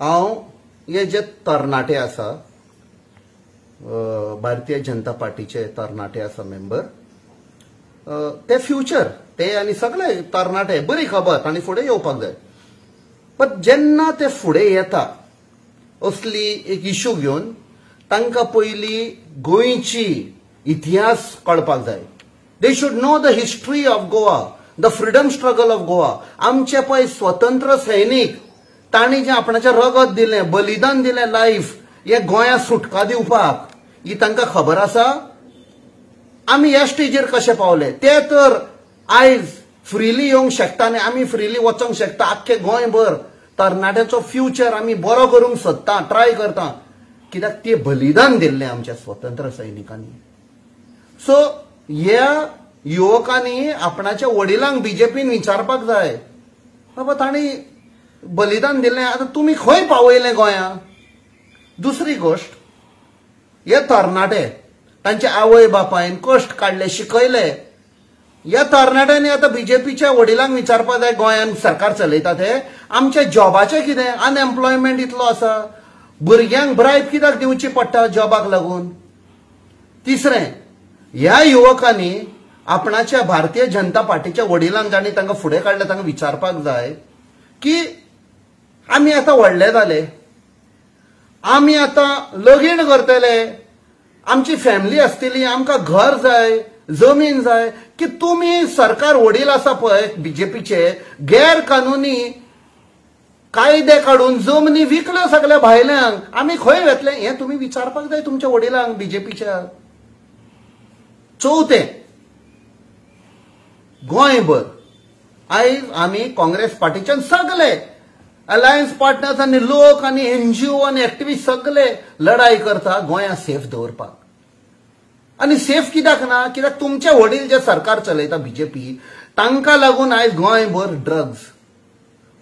हांव हे जे तरणाटे आसा, भारतीय जनता पार्टीचे तरणाटे आसा मेंबर, ते फ्युचर ते आनी सगळे तरणाटे बरी खबर तांणी फुडें येवपाक जाय. बट जेन्ना ते फुडें येता असली एक इशू घेवन, तांकां पयली गोंयची इतिहास कळपाक जाय. They should know the history of Goa, the freedom struggle of Goa. आमचे पळय स्वतंत्र सैनीक तांणी जें आपणाचें रगत दिलें, बलिदान दिलें लायफ, हे गोंया सुटका दिवपाक, ही तांकां खबर आसा. आमी ह्या स्टेजीर कशे पावले ते तर आयज फ्रिली येवंक शकता आनी आमी फ्रिली वचोंक शकता. आख्खे गोंयभर तरणाट्यांचो फ्युचर आमी बरो करूंक सोदता, ट्राय करता, कित्याक ते बलिदान दिल्लें आमच्या स्वतंत्र सैनिकांनी. सो ह्या युवकांनी आपणाच्या वडिलांक बीजेपीन विचारपाक जाय, बाबा तांणी बलिदान दिलें, आतां तुमी खंय पावयलें गोंया. दुसरी गोश्ट, हे तरणाटे तांचे आवय बापायन कश्ट काडले, शिकयले, ह्या तरणाट्यांनी आतां बीजेपीच्या वडिलांक विचारपाक जाय, गोंयान सरकार चलयता ते आमच्या जॉबाचें कितें, अनएम्प्लॉयमेंट इतलो आसा, भुरग्यांक ब्रायब कित्याक दिवची पडटा जॉबाक लागून. तिसरें, ह्या युवकांनी आपणाच्या भारतीय जनता पार्टीच्या वडिलांक जांणी तांकां फुडें काडले तांकां विचारपाक जाय की आमी आतां व्हडले जाले, आमी आतां लगीन करतले, आमची फॅमिली आसतली, आमकां घर जाय, जमीन जाय, की तुमी सरकार वडील आसा पळय बीजेपीचे, गैर कानुनी कायदे काडून जमनी विकल्यो सगल्या भायल्यांक, आमी खंय वेतले हें तुमी विचारपाक जाय तुमच्या वडिलांक बीजेपीच्या. चवथें, गोंयभर आयज आमी काँग्रेस पार्टीच्यान सगले अलायन्स पार्टनर्स आनी लोक आनी एनजीओ आनी एक्टिविस्ट सगले लढाई करता गोंया सेफ दवरपाक. आनी सेफ कित्याक ना, कित्याक तुमचे वडील जे सरकार चलयता बीजेपी, तांकां लागून आयज गोंयभर drugs,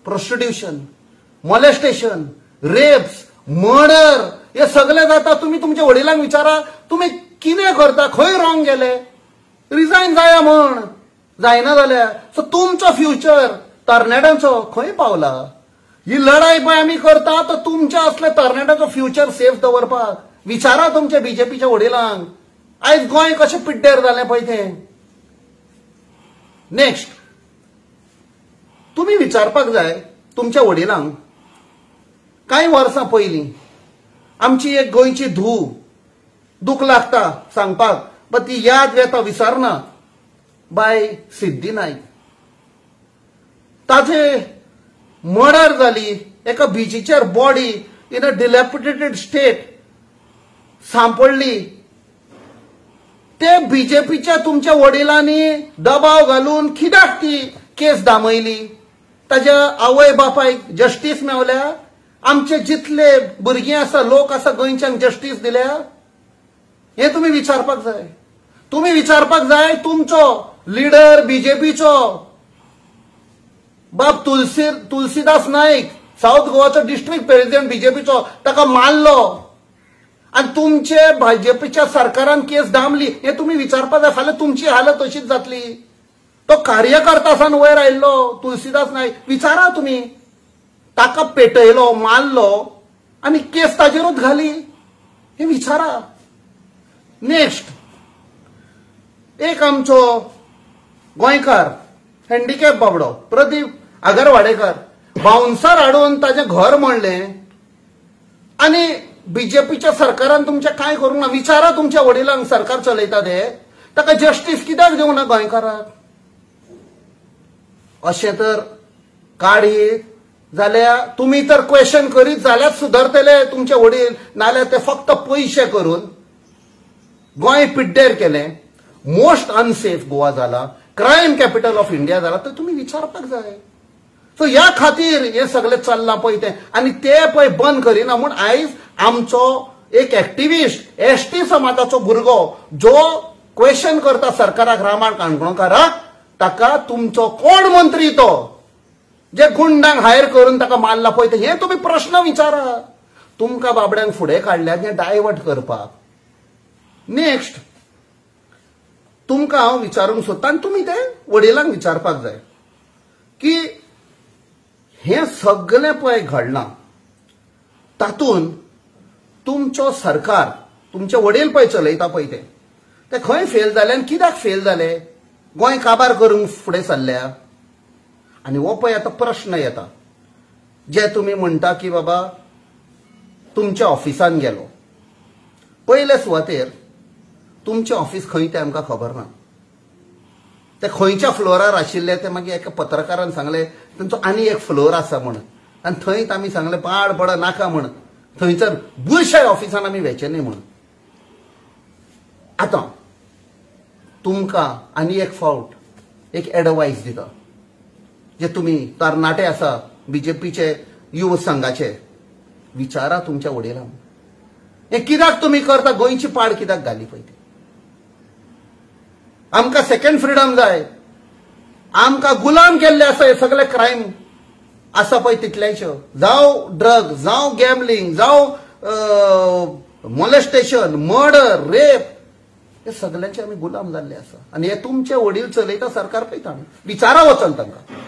prostitution, molestation, rapes, murder हे सगळे जाता. तुमी तुमच्या वडिलांक विचारा, तुमी कितें करता, खंय रॉंग गेले, रिजायन जाया म्हण जायना जाल्यार. सो तुमचो फ्युचर तरणाट्यांचो खंय पावला. ही लढाई पळय आमी करता तर तुमच्या असल्या तरणाट्यांचो फ्युचर सेफ दवरपाक. विचारा तुमच्या बीजेपीच्या वडिलांक आयज गोंय कशें पिड्ड्यार जालें पळय तें. नेक्स्ट, तुमी विचारपाक जाय तुमच्या वडिलांक, कांय वर्सां पयलीं आमची एक गोंयची धूव, दूख लागता सांगपाक बट ती याद येता विसरना, बाय सिद्धी नायक, ताजे मर्डर जाली एका बिचीचेर, body in a dilapidated state सांपडली. ते बीजेपीच्या तुमच्या वडिलांनी दबाव घालून कित्याक ती केस दामयली, ताज्या आवय बापायक जस्टीस मेवल्या, आमचे जितले भुरगीं आसा, लोक आसा गोंयच्यांक जस्टीस दिल्या, हें तुमी विचारपाक जाय. तुमी विचारपाक जाय तुमचो लिडर बीजेपीचो बाब तुलसीदास नाईक, सावथ गोवाचो डिस्ट्रिक्ट प्रेसिडेंट बीजेपीचो, ताका मारलो आनी तुमचे भाजपच्या सरकारान केस दामली, हें तुमी विचारपाक जाय. फाल्यां तुमची हालत तशीच जातली. तो कार्यकर्ता सान वयर आयिल्लो तुलसीदास नाईक, विचारा तुमी, ताका पेटयलो, मारलो आनी केस ताजेरूच घाली, हें विचारा. नेक्स्ट, एक आमचो गोंयकार हँडिकॅप बाबडो प्रदीप आगरवाडेकर, बाउन्सर हाडून ताजें घर म्हणलें आनी बीजेपीच्या सरकारान तुमचें कांय करूंक ना. विचारा तुमच्या वडिलांक, सरकार चलयता ते, ताका जस्टीस कित्याक दिवंक ना गोंयकाराक. अशें तर काडीत जाल्यार तुमी तर क्वेश्चन करीत जाल्यार सुदरतले तुमचे वडील, नाल्यार ते फक्त पयशे करून गोंय पिड्ड्यार केलें, मोस्ट अनसेफ गोवा जाला, क्रायम कॅपिटल ऑफ इंडिया जाला, तर तुमी विचारपाक जाय. सो ह्या खातीर हें सगळें चल्लां पळय तें, आनी ते पळय बंद करिना म्हूण आयज आमचो एक एक्टिविस्ट, एसटी समाजाचो भुरगो जो क्वेश्चन करता सरकाराक, रामा काणकोणकाराक, ताका तुमचो कोण मंत्री तो जे गुंडांक हायर करून ताका मारला पळय तें, हें तुमी प्रश्न विचारा. तुमकां बाबड्यांक फुडें काडल्यात हें डायवर्ट करपाक. नेक्स्ट, तुमकां हांव विचारूंक सोदता आनी तुमी ते वडिलांक विचारपाक जाय की हें सगळें पळय घडलां, तातूंत तुमचो सरकार, तुमचे वडील पळय चलयता पळय ते खंय फेल जाले आनी कित्याक फेल जाले, गोंय काबार करूंक फुडें सरल्या. आनी हो पळय आतां प्रश्न येता, जे तुमी म्हणटा की बाबा तुमच्या ऑफिसान गेलो, पयले सुवातेर तुमचें ऑफिस खंय तें आमकां खबर ना, ते खंयच्या फ्लोरार आशिल्ले ते मागीर एका पत्रकारान सांगलें तांचो आनी एक फ्लोर आसा म्हण, आनी थंयच आमी सांगलें पाड पड नाका म्हण, थंयसर बुरश्या ऑफिसान आमी वेचें न्ही म्हण. आतां तुमकां आनी एक फावट एक एडवायस दिता, जे तुमी तरणाटे आसा बीजेपीचे युव संघाचे, विचारा तुमच्या वडिलांक हें कित्याक तुमी करता, गोंयची पाड कित्याक घाली पळय ती. आमकां सेकंड फ्रिडम जाय, आमकां गुलाम केल्ले आसा हे सगळे क्रायम आसा पळय तितल्याच्यो, जावं ड्रग, जावं गॅमलिंग, जावं मोलेस्टेशन, मर्डर, रेप, हे सगळ्यांचे आमी गुलाम जाल्ले आसा. आनी हे तुमचे वडील चलयता सरकार पळयता, आमी विचारा वचन तांकां.